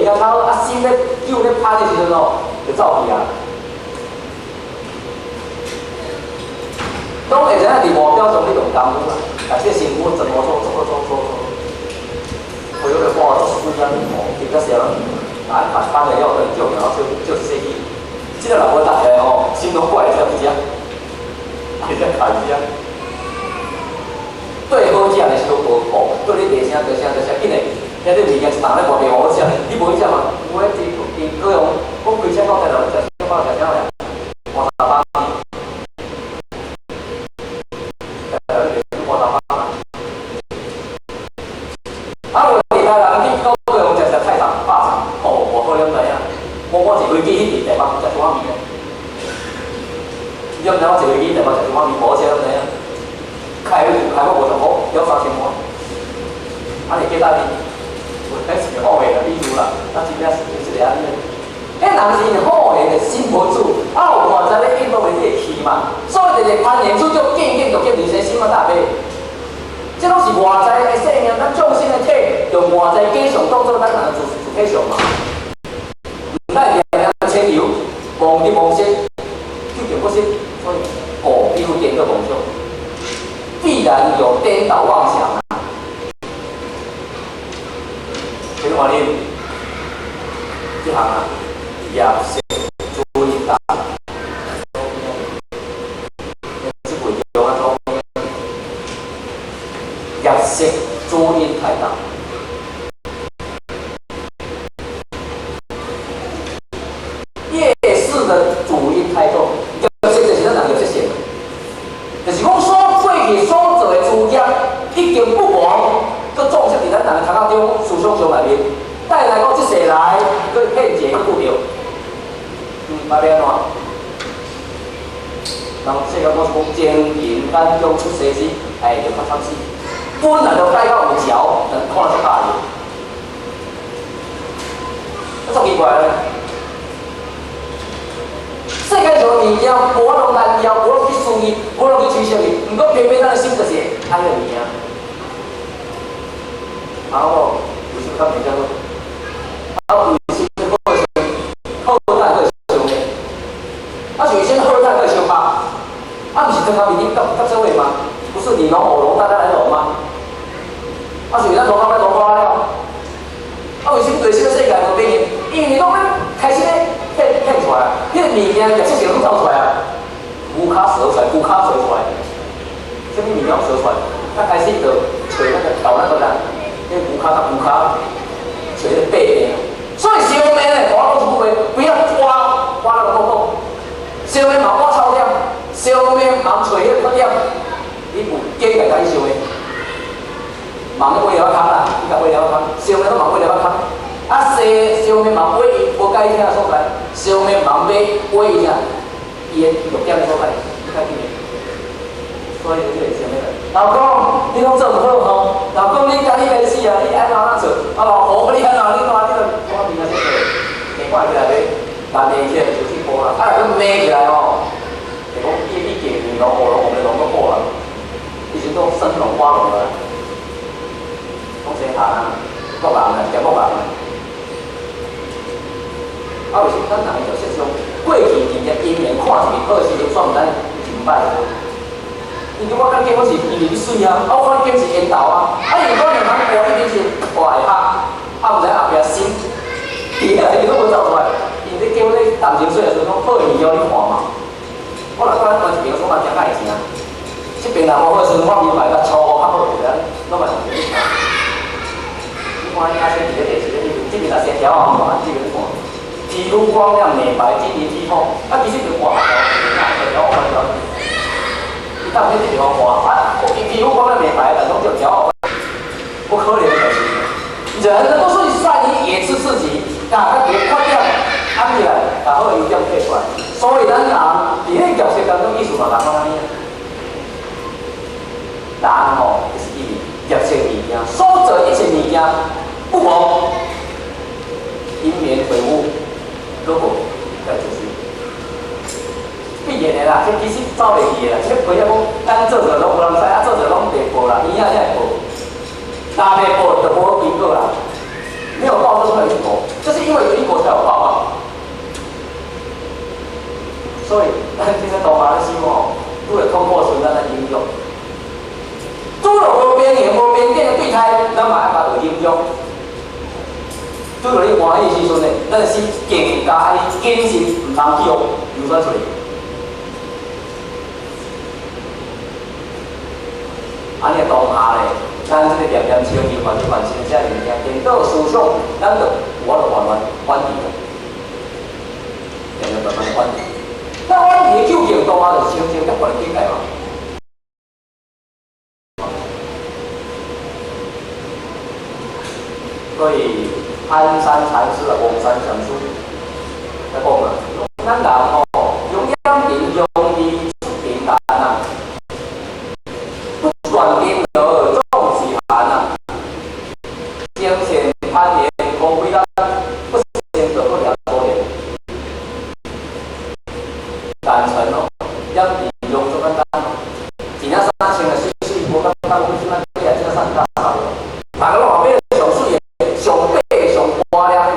件較好，啊心咧救咧拍的時陣哦，就走去啊。當會知影佇外表上你用功夫啦，但這辛苦怎麼做做做做做，為咗個看做水啊，哦，比較少，啊，把翻來了，可能叫然後就就洗去。這個若無搭起來吼，心攏怪這樣子，會遮開始啊。對好食的小無顧，對你大聲大聲大聲，緊的，遐啲物件一擔咧外面好食，你無去食嘛？有的佇佇高雄，講開車到台南食小飽食啥咧？烏沙巴麵，台南烏沙巴。啊，有佇台南去到高雄食食菜場肉腸，哦，偌好你毋知影？我坐飛機去佇台北食小碗麵咧，你毋知我坐飛機台北食小碗麵無好食，你知影？開開我50箍，要3000外，啊你記得哩？有彼是好的比如啦，啊真正是就是按呢。彼人是因好的心無主，啊有外在咧引導你去嘛，所以就是攀緣處就見見就見離生心啊大悲。這攏是外在的生命，咱眾生的體用外在假象當做咱人的主主體相嘛。毋愛念念遷流，妄執妄識，究竟不是，所以故有顛倒妄想。必然有顛倒妄想啊！聽看你這項啊，業色主因大，這會中啊做業色主因太大，業識的主因太重，業色就是咱人業色性，就是講所過去所做的諸業已經不亡，閣種植佇咱人的頭殼中、思想上內面，帶來講這世來，閣騙錢去拄著，捌欲按怎？人世間講是講精勤眼中出西施，哎，就較慘死。本來就改到有嚼，但看足喜意，啊，足奇怪咧。世間上的物件，無法度難要，無法度去思議，無法度去取捨伊。毋過偏偏咱的心就是愛彼个物件。啊，我為什麼較袂遮好？啊，為什麼好先好等閣相呢？啊，是先好等閣相拍？啊，毋是糖仔面頂夾做伙嗎？不是你儂我儂，大家來儂嗎？啊，是咱儂到尾儂破了。啊，為什麼對這個世界無變應？因為攏欲開始咧騙騙出來，彼個物件業色性攏走出來啊，牛跤趖出來，牛跤趖出來，啥物物件攏趖出來，他開始就揣那個挑那個人，彼個牛跤佮牛跤揣彼個塊病。所以相罵咧，我講一句話，不要挖挖那個洞洞，相罵嘛挖臭點，相罵嘛揣彼個缺點，你有假來共伊相罵，忙咧挖了空啦，你共挖了空，相罵攏嘛挖了空。啊，西相罵嘛挖伊無佮意聽的所在，相罵嘛挖挖伊啥，伊的弱點的所在，你較緊的。所以這個相罵老公，你攏做毋好吼，老公你家己該死啊，你按怎按怎做？啊老婆，你按怎你怎你著我面仔說罵，罵看起來咧，但罵起來就進步啦。啊，若閣罵起來吼，就講伊伊過面攏烏龍烏龍攏破啦，以前都生龍挖龍啦，講生下啊，國人啊，講國人啊。啊，為什麼咱人就說上過去佇只姻緣看一面好的時陣，煞毋知真歹。因為我感覺我是因為你媠啊，啊我看你是緣投啊，啊因為我兩通看一定是大下，啊毋知後壁心，佇遐伊攏無走出來。因咧叫咧感情水的時陣，講好的物件你看嘛。我若看咱一邊說嘛誠愛情，這邊若無好的時陣，我明白甲粗較好就是安呢，攏嘛是你看。你看伊阿先佇咧電視咧，這邊若先調好看，這邊看。皮膚光亮美白，晶瑩剔透，啊，其實就換條，調換條。伊當迄地方換，啊，皮膚光亮美白，但攏叫調好，不可能的代誌。人都是善於掩飾自己，共家己缺點掩起來，共好的優點提出來。所以咱人佇彼個角色當中，意思嘛仝款按呢。人吼，就是因為業色物件，所做一切物件不亡，因緣會有。如果該就是必然的啦，這其實走袂去的啦。這不要講，咱做做攏無人知，啊做做攏袂報啦，伊影才會報，若袂報就無因果啦。沒有報就沒有因果，這是所以咱這個當下咧想吼，拄著痛苦時陣咱來忍辱。拄著無平衡、無平等的對待，咱嘛愛共學忍辱。拄著你歡喜時陣呢，咱心更加愛謹慎，毋通去予流轉出來。按呢當下咧，咱這個念念清淨、凡凡心這物件，顛倒思想，咱就有法度慢慢反轉，念念慢慢反轉。那反轉的究竟當下就是清淨涅槃的境界嘛。所以寒山禪師啊，黃山禪師來講啊，咱人吼，用眼睛容易出貧難啊，不斷顛倒總是寒啊，精神攀岩可貴咱不先得不了多年，單純哦，眼睛用足簡單哦，一領衫穿啊水水，無感覺講什麼買啊，這衫打衫，逐个攏後買上水的、上白、上漂亮的物